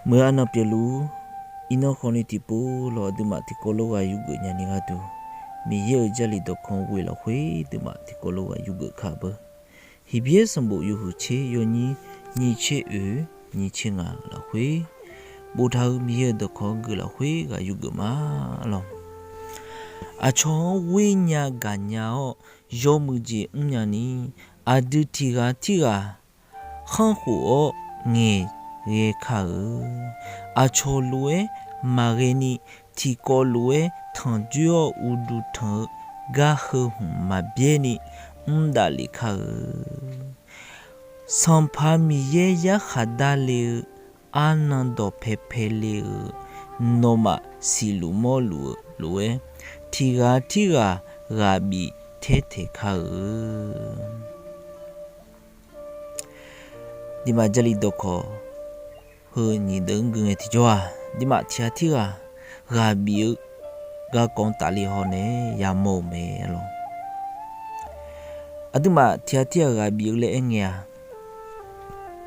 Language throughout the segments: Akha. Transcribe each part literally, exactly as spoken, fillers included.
Meuq arnan pyeufluf-ur. Iqnan khawfni tiqpov lawq, aqduimaf tiqkawv lof ghaq yurgeuf nyani gharduq, Miqyaer-euq Jarlif dawqkawq ghoe lafkhoer aqduimaf tiqkawv lof ghaq yurgeuf kar-eu beu. Heqbyaer sanqbof yawhuiq tser yawnyir, nyiq tser oeq, nyiq tser ngaq lafkhoer boftaq-eu Miqyaer-euq dawqkawq-anr geuf lafkhoer ghaq yurgeuf ma lawq. Aqcawq-anr ghoer nya gaq nya-awr, yawmuiq jeq mrnya ni, aqdui tiq ghaq tirghaq khanrkhof-awr ngaeqghae kar-eu. Aqcawq lof-aer maqghae ni, tiqkawv lof-aer tanqjoer-awr uqduq tanq-eu gar heu hmq maqbyaer ni mr davlef kar-eu. Sanqpaq Miqyaer yarkhaq darle-eu arnan dawqpae paele-euq nawmaf siqluf mawrluf-eu lof-aer, tiq ghaq tirghaq ghaq bif taer taeq kar-eu. Aqduimaf Jarlif dawqkawq heu nyiq deuq-anr gui ngae tiqjawr-aq, aqduimaf tiq ghaq tirghaq ghaq bif-eu garkawv-anr tafle haw nae yamawr-euq mae lawq. Aqduimaf tiq ghaq tirghaq ghaq bif-eu laer aer ngae-aq,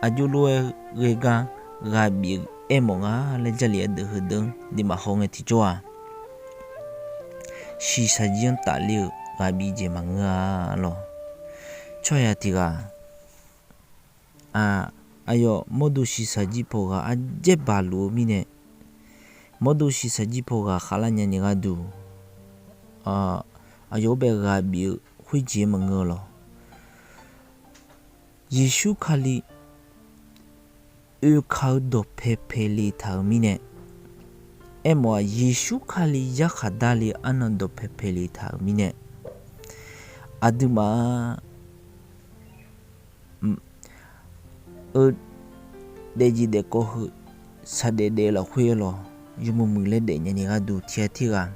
aqjox lof-aer ghae gar ghaq bif-eu aermawf nga laer Jarlif ardeuv heudeuq-anr aqduimaf haw ngae tiqjawr-aq, shiqshaq jir-anr tafle-eu ghaq bif jeq maqngeur-a lawq. Tsawrhaq tiq ghaq aqyawf mawrdo shiqshaq jir paw ghaq ardzaer baq luf-eu mirnae, mawrdo shiqshaq jir paw ghaq khavlar nyani gharduq, aqyawf-anr bae ghaq bif-eu khoerjeq-aer maqngeur-eu lawq. Yeqsur Kali oekaq-eu dawqpae paele taq-euq mirnae, aermawf-aq, Yeqsur Kali yarkhaq darle-eu arnan dawqpae paele taq-euq mirnae, aqduimaf-a eu, daefjeq daefkawv heu saqdaef daef-eu lafkhoer-aer lawq, yawmuiq muiq laer daef nyani gharduq tiq ghaq tirghaq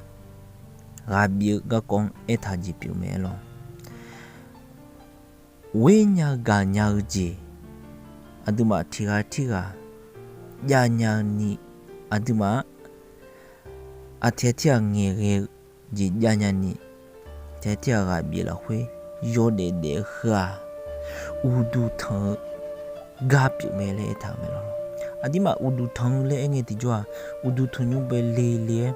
ghaq bif-eu garkawv-anr aertaq jeq pyeuf mae-aer lawq. Ghoer nya gaq nya-eu jeq, aqduimaf tiq ghaq tirghaq jav nya-eu ni, aqduimaf-a, aqtiq ghaq tirghaq ngaeqghae-eu jeq jav nya ni, tiq ghaq tirghaq ghaq bif lafkhoer yawdaef daef-eu heu-aq, uqduq tanq-eu gar pyeuf mae laer aertaq-euq mae lawq. Aqduimaf uqduq tanq-eu laer aer ngae tiqjawr-aq, uqduq tanqnymr bae le le-aer,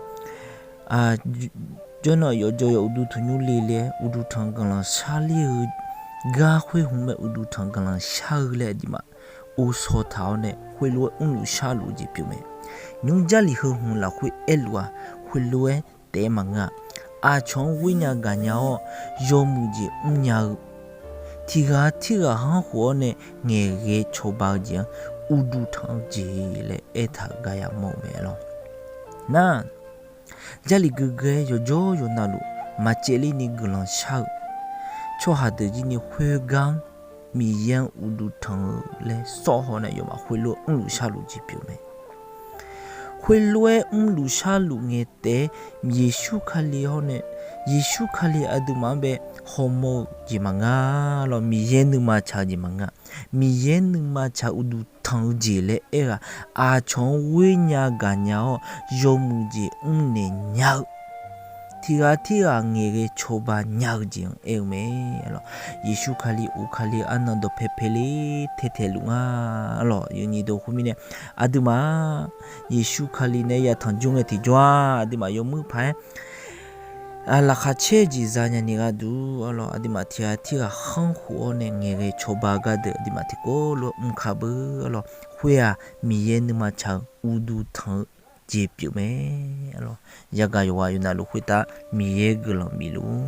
jawrnan yawqjawr yawq uqduq tanqnymr le le-aer uqduq tanq-eu guiqlanq sharler-eu gar khoer hmq mae, uqduq tanq-eu guiqlanq shar-eu laer aqduimaf ovshaw taq-awr nae khoerlof-aer mrluf sharluf-eu jeq pyeuf mae. Nymr Jarlif heu hmq lafkhoer aerluf-aq, khoerlof-aer taef-aer maqngeur-a. Aqcawq-anr ghoer nya gaq nya-awr, yawmuiq jeq mrnya-eu, tiq ghaq tirghaq hanrkhof-awr nae ngaeqghae cawba-eu jeq-anr uqduq tanq-eu jeq laer aertaq-euq gar yamawr-eu mae lawq. Nar, Jarlif gui gui-aer yawqjawr yawqnavluf maqcaevler ni guiqlanq shar-eu tsawrhaq deuq jir ni khoergar-anr Miqyaer-anr uqduq tanq-eu laer sawr haw nae yawmaf khoerlof-aer mrluf sharluf jeq pyeuf mae. Khoerlof-aer mrluf sharluf ngae taef-aer Yeqsur Kali hawr nae, Yeqsur Kali aqduimaf-anr bae hawmawr-eu jeq maqngeur lawq. Miqyaer nuima tsaq-eu jeq maqngeur. Miqyaer nuima tsaq uqduq tanq-eu jeq laer aer-aq, aqcawq-anr ghoer nya gaq nya-awr, yawmuiq jeq mrnaeq nya-eu, tiq ghaq tirghaq ngaeqghae cawba nya-eu jeq-anr aer-eu mae. Yeqsur Kali, uq Kali-eu arnan dawqpae paele tae taeluf nga lawq. Yawnyif deuq khoermirnae, aqduimaf Yeqsur Kali nae yatanq jawr ngae tiqjawr-aq, aqduimaf yawmuiq paq-aer laqkhaq caer-eu jeq zanya ni gharduq arlawq, aqduimaf tiq ghaq tirghaq khanrkhof-awr nae ngaeqghae cawba-eu gardeuq aqduimaf tiqkawv lof-aer mr kar beu arlawq. Khoer-aq, Miqyaer nuima tsaq-eu uqduq tanq-eu jeq pyeuf mae arlawq. Yagaq yawqghaq yawqnavluf khoertav Miqyaer guiqlanq bifluf